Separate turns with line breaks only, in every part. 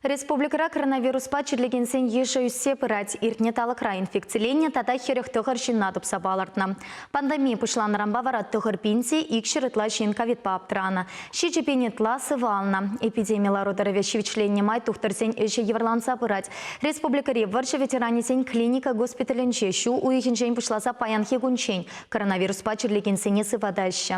Республикӑра коронавируспа чирлекенсен йышӗ ӳссе пырать. Иртнӗ талӑкра инфекциленнӗ тата 49 ҫынна тупса палӑртнӑ. Пандеми пуҫланнӑранпа вара 9 пин те 200 ытла ҫын ковидпа аптӑранӑ. 7 пин ытла сывалнӑ. Эпидеми лару-тӑрӑвӗ ҫивӗчленнӗ май тухтӑрсен ӗҫӗ йывӑрланса пырать. Республикӑри вӑрҫӑ ветеранӗсен клиника госпиталӗнче ҫу уйӑхӗнчен пуҫласа паянхи кунччен коронавируспа чирлекенсене сыватаҫҫӗ.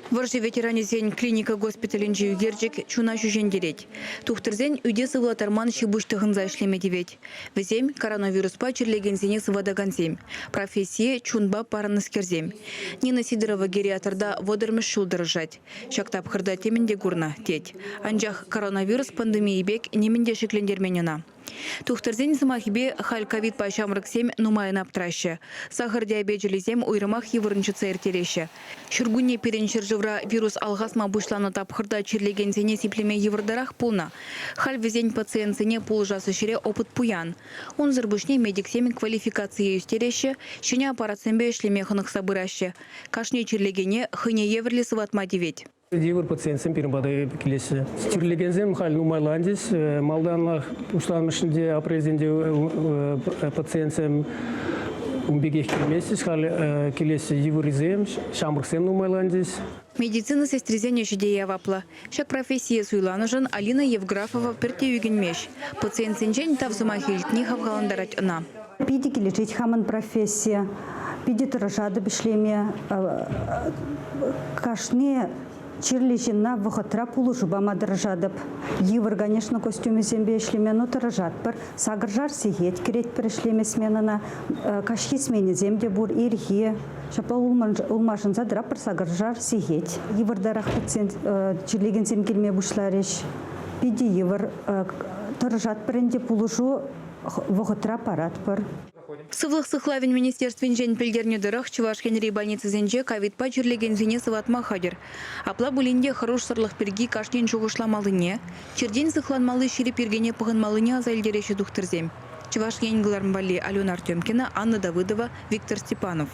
Вӑрҫӑ ветеранӗсен клиника госпиталӗнчи ӳкерчӗк чуна ҫӳҫентерет. Тухтӑрсен ӳте сывлаттарман ҫи-пуҫ тӑхӑнса ӗҫлеме тивет. Вӗсем коронавируспа чирлекенсене сыватакансем, профессие чунпа парӑннӑскерсем. Нина Сидорова гериатрта 30-мӗш ҫул тӑрӑшать. Ҫак тапхӑрта темӗн те курнӑ, тет. Анчах коронавирус пандемийӗ пек нимӗн те шиклентермен ӑна. Тухтӑрсен сӑмахӗпе, халь ковидпа ҫамрӑксем нумайӑн аптӑраҫҫӗ. Сахӑр диабечӗллисем уйрӑмах йывӑррӑн чӑтса ирттереҫҫӗ. Ҫуркунне пирӗн ҫӗршывра вирус алхасма пуҫланӑ тапхӑрта чирлекенсене сиплеме йывӑртарах пулнӑ. Халь вӗсен пациентсене пулӑшас ӗҫре опыт пуян. Унсӑр пуҫне медиксем квалификацие ӳстереҫҫӗ, ҫӗнӗ аппаратсемпе ӗҫлеме хӑнӑхса пыраҫҫӗ. Кашни чирлекене хӑйне евӗрлӗ сыватма тивет.
Йывӑр пациентсем пирӗн пата килеҫҫӗ. Чирлекенсем халь нумайланчӗҫ. Малтанлӑх пуҫламӑшӗнче апрельсенче пациентсем ун пекех килместчӗҫ. Халь килеҫҫӗ йывӑррисем, ҫамрӑксем нумайланчӗҫ.
Медицина сестрисен ӗҫӗ те яваплӑ. Ҫак профессие суйланӑшӑн Алина Евграфова пӗртте ӳкӗнмест. Пациентсенчен тав сӑмахӗ илтни хавхалантарать ӑна.
Питӗ килӗшет хамӑн професси. Питӗ тӑрӑшатӑп ӗҫлеме. Кашни чирлӗ ҫынна вӑхӑтра пулӑшу пама тӑрӑшатӑп. Йывӑр, конечно, костюмӗсемпе ӗҫлеме, но тӑрӑшатпӑр. Сакӑршар сехет кӗретпӗр ӗҫлеме сменӑна. Каҫхи сменӗсем те пур, ирхи. Ҫапла ылмашӑнса тӑратпӑр сакӑршар сехет. Йывӑртарах пациент чирлекенсем килме пуҫларӗҫ. Питӗ йывӑр. Тӑрӑшатпӑр ӗнтӗ пулӑшу вӑхӑтра паратпӑр.
Сывлӑх сыхлавӗн министерствинчен пӗлтернӗ тӑрӑх, Чӑваш Енри больницӑсенче ковидпа чирлекенсене сыватма хатӗр. Апла пулин те хӑрушсӑрлӑх пирки кашнин шухӑшламаллине, чиртен сыхланмалли ҫирӗп йӗркене пӑхӑнмаллине аса илтереҫҫӗ тухтӑрсем. Чӑваш Ен кӑларӑм валли Алена Артемкина, Анна Давыдова, Виктор Степанов.